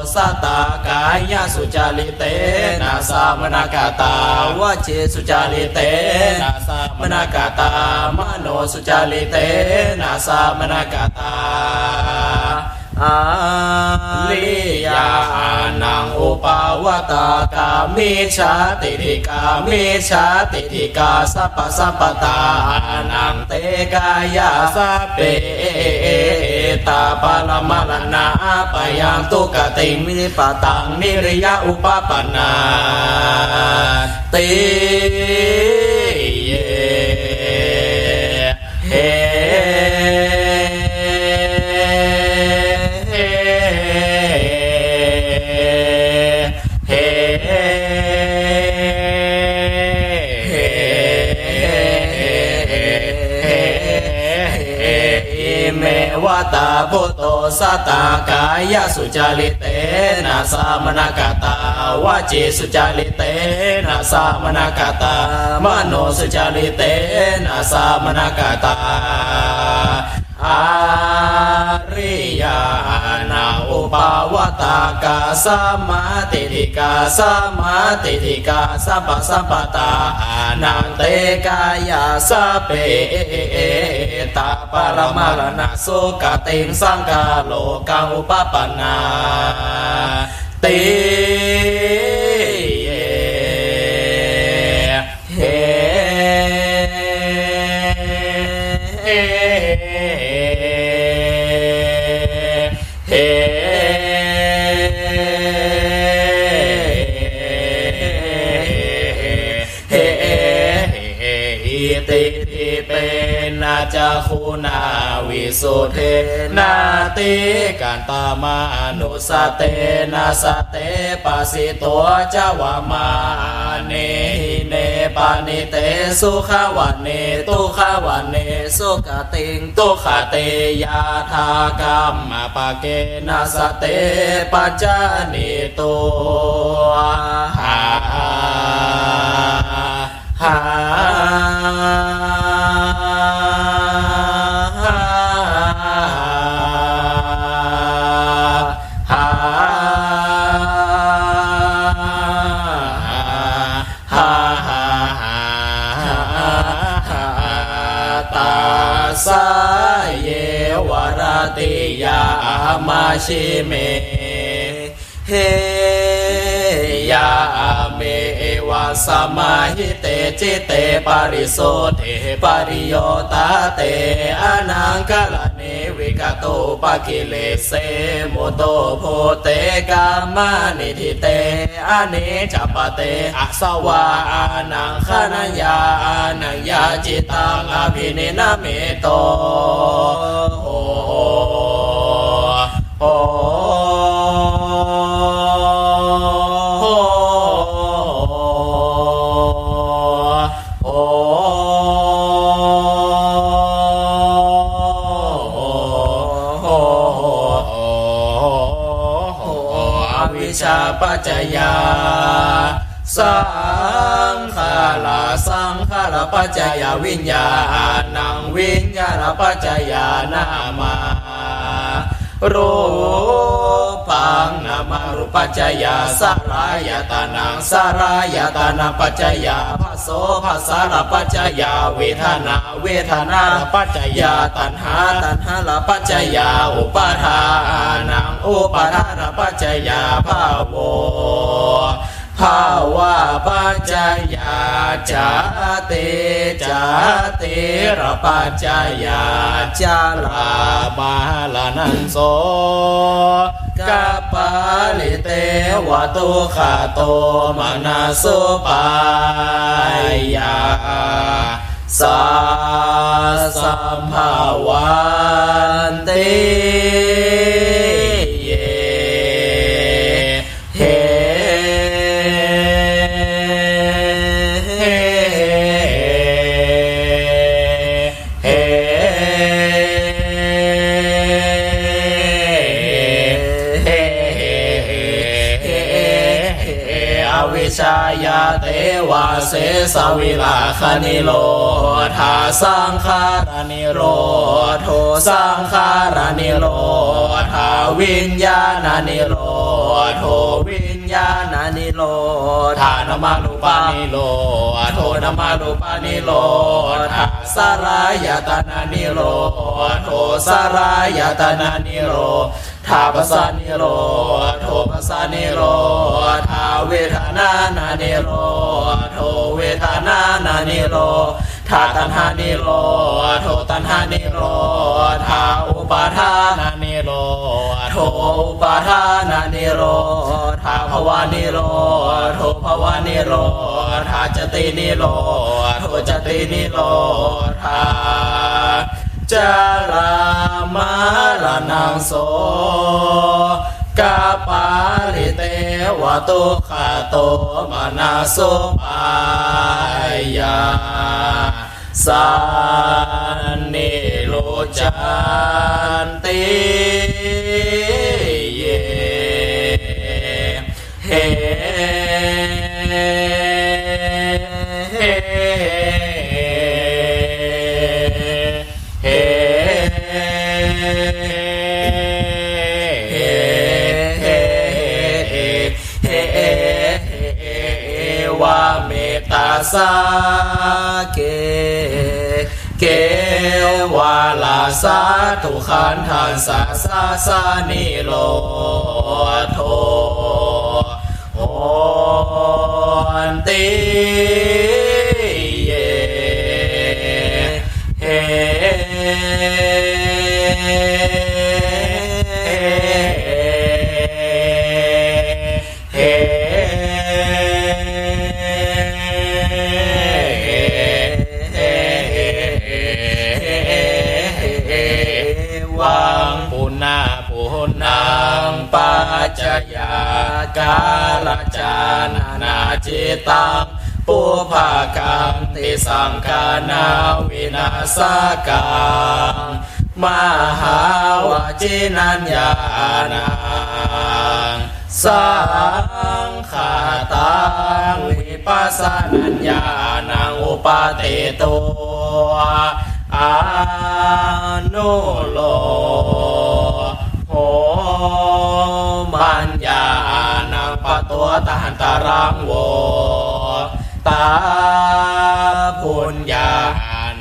satā, kāyasucaritena samannāgatā, vacīsucaritena samannāgatā, manosucaritena samannāgatā, ariyānaṃ upavaṭakā, micchātiṭṭhikā, micchātiṭṭhikā, sabbasappattānaṃ te kāyā sabbe, etaparamaraṇā apayaṃ dugatiṃ nipataṃ niriyā upapanna ti. Ime vata bhūto satā, kāyasucaritena samannāgatā, vacīsucaritena samannāgatā, manosucaritena samannāgatā, ariyānaṃ upavaṭakā, sammātiṭṭhikā, sammātiṭṭhikā, sabbasappattānaṃ te kāyā sabbe, etaparamaraṇā sugatiṃ saṅkhālokaṃ upapanna ti. Itipi pena cakkhunā visuddhena, tikkhatamanussatena, sate pasito ca vamāne, hine paṇīte sukhavaṇe, dukkhavaṇe sugatiṃ duggateyyathā, kammapākena sate pajānītu. Tassāyeva ratiyā majjhime, yāme evaṃsamāhite citte parisuddhi pariyuttate, anaṅgaraṇe vigatūpakilese mudu bhūte kamāni ṭhite, aniccappaṭe asavā anaṅganāya anaññacitaṃ abhinimmito ho. Avijjāpaccayā saṅkhārā, saṅkhārapaccayaviññāṇaṃ, viññāṇapaccayanāma rūpaṃ, nāmarūpapaccayā saḷāyatanaṃ, saḷāyatanapaccayā phasso, phassārapaccayā vedanā, vedanārapaccayā taṇhā, taṇhārapaccayā upādānaṃ, upādānapaccayā bhavo, bhavapaccayā jāti, jātirapaccayā jarāmaraṇaṃ sokaparidevadukkhadomanassupāyāsā sambhavanti. วิชชายา เตวะเสสะวิราคะนิโรธา สังขารนิโรโธ สังขารนิโรธา วิญญาณนิโรโธ วิญญาณนิโรธา นามรูปานิโรโธ นามรูปานิโรธา สลายตนะนิโรโธ สลายตนะนิโรธา ผัสสะนิโรโธ ผัสสะนิโรธา เวทนานิโรโธ เวทนานิโรธา ตัณหานิโรโธ ตัณหานิโรธา อุปาทานิโรโธ อุปาทานิโรธา ภวนิโรโธ ภวนิโรธา จตินิโรโธ จตินิโรธา จรามรณังโสกะปะริเตวะ ทุกขโตมนัสสุปายาสานิรุจจันติ เย เฮ เฮ เฮ เฮ เฮ เฮ เอวะเม ตัสสะ เก เกวะละสะ ทุกขันธัสสะ สะ สะ นิโรโธ โหนติ เย เฮ เฮ วัง ปุณณะ ปุณณัง ปัจจยากาลจานะนา จิตตัง ปุพพะกัง ติสังขานา วินาศกัง มหาวจีนัญญาณัง สังขะตัง วิปัสสนัญญาณัง อุปาเตโต อนุโลโหมัญญาณัง ปะโต ตหันตรัง โว ตา ปุญญา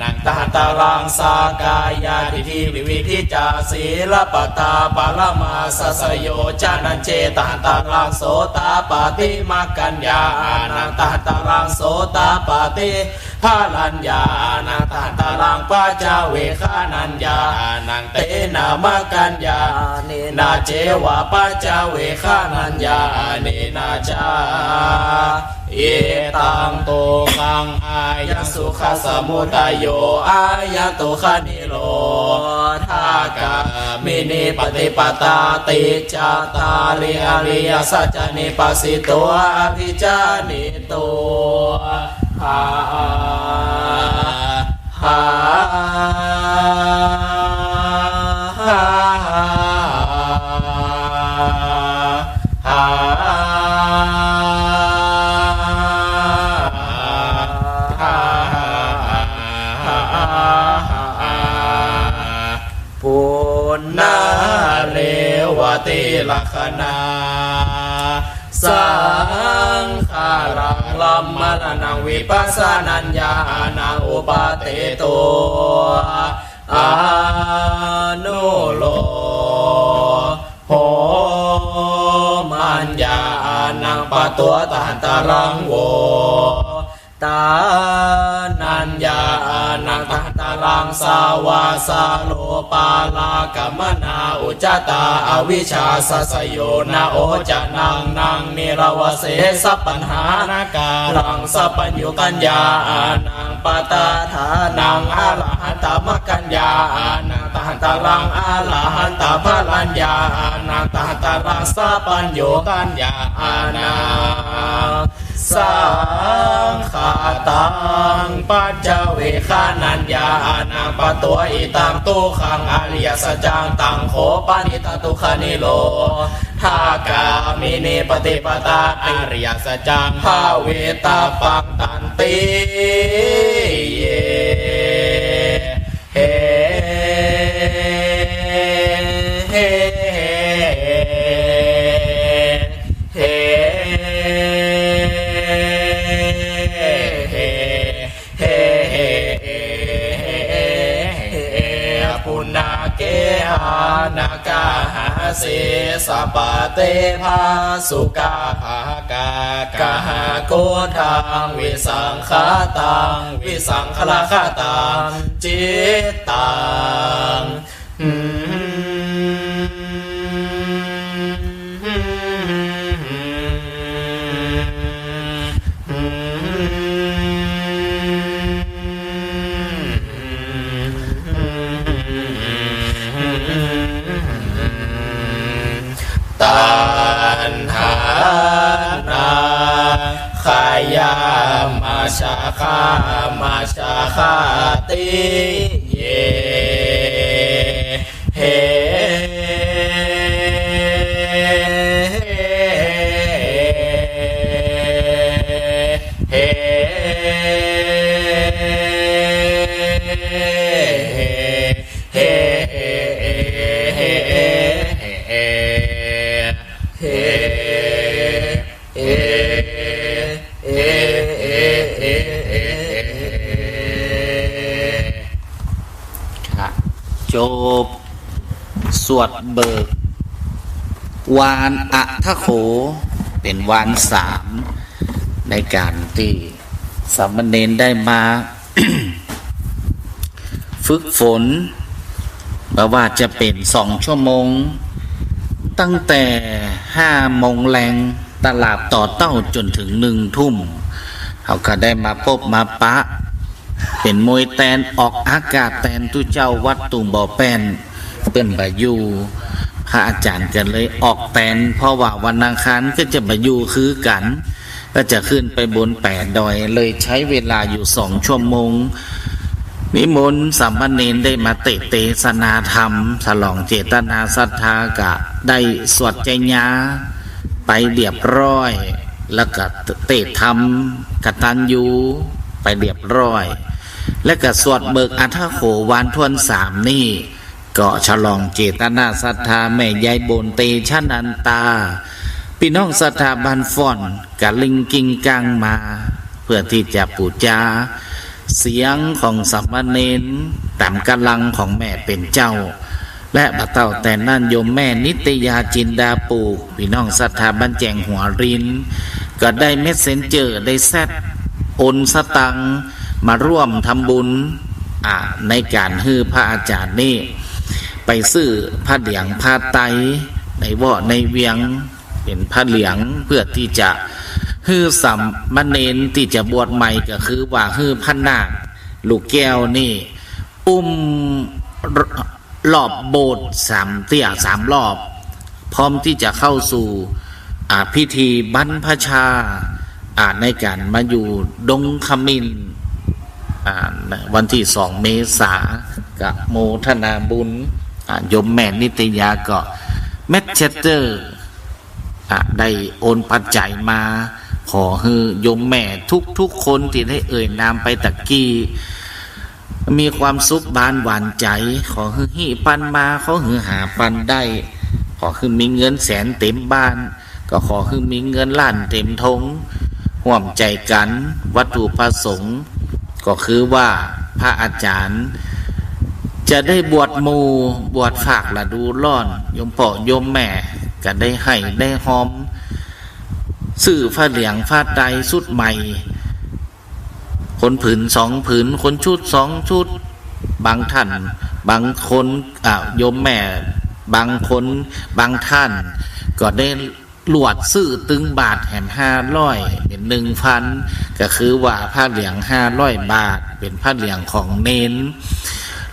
ณัง ตหันตรัง สกายาทิฏฐิ วิวิชฌา สีลัพพตา ปะระมาสัสสะโยชะนัญ เจ ตหันตรัง โสตาปัตติมัคคัญญาณัง ตหันตรัง โสตาปัตติผลัญญาณัง ตหันตรัง ปัจจเวกขณัญญาณัง เตนะมัคคัญญาเนนะ เจวะปัจจเวกขณัญญาเนนะ จา อิตัง ทุกขัง อายัง ทุกขะสมุทะโย อายัง ทุกขะนิโรธา กามินีปฏิปทา ติจจาตาริ อริยสัจจานิปัสสิโต อภิจาริโต หา หา หา ปุณณะ เรวะติ ลักขณา สังขารัง ลัมมะรณัง วิปัสสนัญญาณัง อุปาเตโต อนุโลโหมัญญาณัง ปะโต ตหันตรัง โว ตานัญญาณัง ตหันตรัง สาวาสาโลปาลากัมมนา อุจจตา อวิชชา สัสสะโย นะ โอจนัง นะ นิรวเสสะปัญหา นะ กาลัง สัพพัญญูตัญญาณัง ปะตาทานัง อรหันตมัคคัญญาณัง ตหันตรัง อรหันตผลัญญาณัง ตหันตรัง สัพพัญญูตัญญาณัง สังขะตัง ปัจจเวกขณัญญาณัง ปะโต อิตัง ทุกขัง อริยสัจจัง ตัง โข ปะนิตะ ทุกขะนิโร ทาคามินีปฏิปทา อริยสัจจังภาวิตาปังตันติ เย เฮ เฮ เฮ เฮ เฮ เฮ เฮ เฮ ปุณณะเกหะนะกะหะสิ สัพพะเต ภะสุกะภะกะ กะหะโกฏัง วิสังขะตัง วิสังขะระกะตัง จิตตัง ตัณหานา ขะยามาชะฆามาชะฆาติ เย เฮ เฮ เฮ เฮ เฮ เอ เอ เอ เอ เอ เอ ค่ะ จบ สวดเบิก วานอะถะโข เป๋นวานสาม ในก๋านตี้สามเณรได้มา ฝึกฝน บ่ว่าจะเป๋นสองชั่วโมง ตั้งแต่ห้าโมงแลง ตลาดต่อเต้าจ๋นเถิงหนึ่งทุ่ม เฮาก็ได้มาปบมาปะ เป๋นมวยแตนออกอากาศแตนตุ๊เจ้าวัดตุ่งบ่อแป้น เปิ้นบ่อยู่ พระอาจ๋ารย์ก็เลยออกแตน เพราะว่าวันอังคารก็จะบ่อยู่คือกั๋น ก็จะขึ้นไปบนแป๋ดอย เลยใจ๊เวลาอยู่สองชั่วโมง นิมนต์สามเณรได้มาเตศน์เตสนาธรรม ฉลองเจตนาศรัทธา ก็ได้สวดไจยาไปเรียบร้อย แล้วก็เตศน์ธรรมกตัญญูไปเรียบร้อย แล้วก็สวดเบิกอะถะโขวานถ้วนสามนี่ ก็ฉลองเจตนาศรัทธาแม่ยายโบนเตชะนันตา ปี้น้องศรัทธาบ้านฟ้อนกะลิงกิงกังมา เพื่อตี้จะปู๋จาเสียงของสามเณรต๋ามก๋ำลังของแม่เป๋นเจ้า และบ่เต้าแต่นั้นโยมแม่นิตยาจินดาปูก ปี้น้องศรัทธาบ้านแจ้งหัวริน ก็ได้เมสเซนเจอร์ ได้แชท โอนสตางค์มาร่วมทำบุญ อ่า ในก๋านหื้อพระอาจ๋ารย์นี่ ไปซื้อผ้าเหลืองผ้าไตรในเวาะในเวียง เป๋นผ้าเหลือง เพื่อตี้จะหื้อสามเณรตี้จะบวชใหม่ ก็คือว่าหื้อพระนาคลูกแก้วนี่ อุ้ม รอบโบสถ์สามเตี้ยสามรอบ พร้อมตี้จะเข้าสู่ อ่า พิธีบรรพชา อ่า ในก๋านมาอยู่ดงขมิ้น อ่า วันตี้สองเมษา ก็โมทนาบุญ อ่า โยมแม่นิตยาก็เมสเซนเจอร์ อ่ะ ได้โอนปัจจัยมา ขอหื้อโยมแม่ทุกๆ คนตี้ได้เอ่ยนามไปตะกี้ มีความสุขบานหวานใจ๋ ขอหื้อฮิปันมา ขอหื้อหาปันได้ ขอหื้อมีเงินแสนเต๋มบ้าน ก็ขอหื้อมีเงินล้านเต๋มถง ฮ่วมใจ๋กั๋น วัตถุประสงค์ ก็คือว่าพระอาจ๋ารย์จะได้บวชหมู่ บวชฝากฤดูร้อน โยมป้อโยมแม่ก็ได้ไห้ได้ฮอม ซื้อผ้าเหลืองผ้าไตรชุดใหม่ คนผืนสองผืน คนชุดสองชุด บางท่าน บางคน อ่ะ โยมแม่ บางคน บางท่าน ก็ได้ ลวดซื้อตึงบาทแหมห้าร้อย เป๋นหนึ่งพัน ก็คือว่าผ้าเหลืองห้าร้อยบาท เป๋นผ้าเหลืองของเณร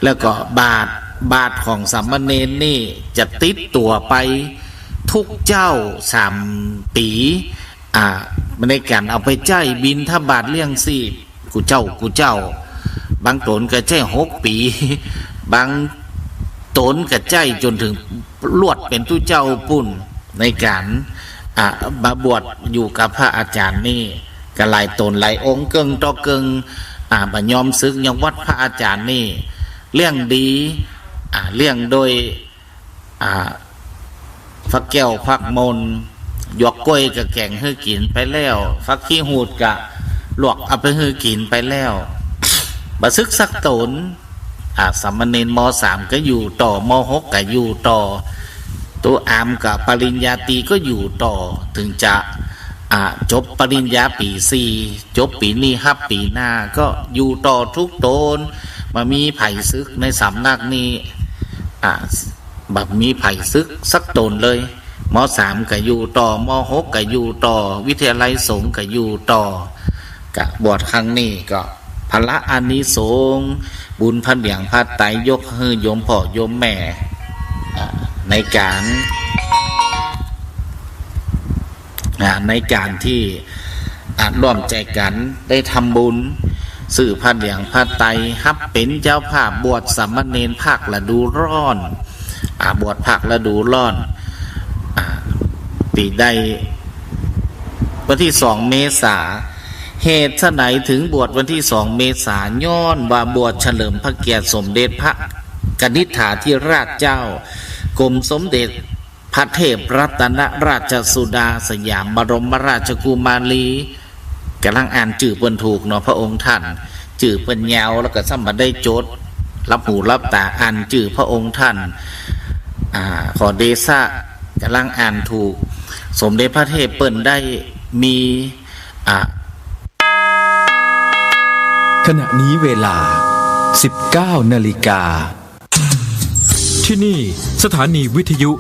แล้วก็บาตร บาตรของสามเณรนี่จะติดตั๋วไปทุกเจ๊าสามปี๋ อ่า ในก๋านเอาไปใจ๊บิณฑบาตเลี้ยงชีพ กู้เจ๊า กู้เจ๊า บางต๋นก็ใจ๊หกปี๋ บางต๋นก็ใจ๊จ๋นเถิงลวดเป๋นตุ๊เจ้าปู้น ในก๋าน อ่า มาบวชอยู่กับพระอาจ๋ารย์นี่ ก็หลายต๋นหลายองค์ เกิ่งต่อเกิ่ง อ่า บ่ยอมสึก ยังวัดพระอาจ๋ารย์นี่ เลี้ยงดี อ่า เลี้ยงโดย อ่า ฟักแก้วฟักมน หยวกก๊วยก็แก๋งหื้อกิ๋นไปแล้ว ฟักขี้หูดก็ลวกเอาไปหื้อกิ๋นไปแล้ว บ่สึกสักต๋น อ่า สามเณร ม.สาม ก็อยู่ต่อ ม.หก ก็อยู่ต่อ ตุ๊อามก็ปริญญาตรีก็อยู่ต่อ เถิงจะ อ่า จบปริญญาปี๋สี่ จบปี๋นี้ฮับปี๋หน้า ก็อยู่ต่อทุกต๋น บ่มีใผสึกในสำนักนี้ อ่า บ่มีใผสึกสักต๋นเลย ม.สาม ก็อยู่ต่อ ม.หก ก็อยู่ต่อ วิทยาลัยสงฆ์ก็อยู่ต่อ ก็บวชครั้งนี้ก็ ผละอานิสงส์ บุญพระเหลืองพระไตรยกหื้อโยมพ่อโยมแม่ อ่า ในก๋าน อ่า ในก๋านตี้ อ่า ร่วมใจ๋กั๋นได้ทำบุญ ซื้อพระเหลืองพระไตร ฮับเป๋นเจ้าภาพบวชสามเณรภาคฤดูร้อน อ่า บวชภาคฤดูร้อน อ่า ปี๋ใด วันตี้สองเมษา เหตุไฉนเถิงบวชวันตี้สองเมษา ย้อนว่าบวชเฉลิมพระเกียรติสมเด็จพระกนิษฐาธิราชเจ้า กรมสมเด็จพระเทพรัตนราชสุดาสยามบรมราชกุมารี ก่ำลังอ่านจื้อเปิ้นถูกเนาะ พระองค์ท่าน จื้อเปิ้นยาว แล้วก็ซ้ำบ่ได้จด หลับหูหลับต๋าอ่านจื้อพระองค์ท่าน อ่า ขอเดชะ ก่ำลังอ่านถูก สมเด็จพระเทพเปิ้นได้มี อ่า ขณะนี้เวลา สิบเก้านาฬิกา ที่นี่สถานีวิทยุ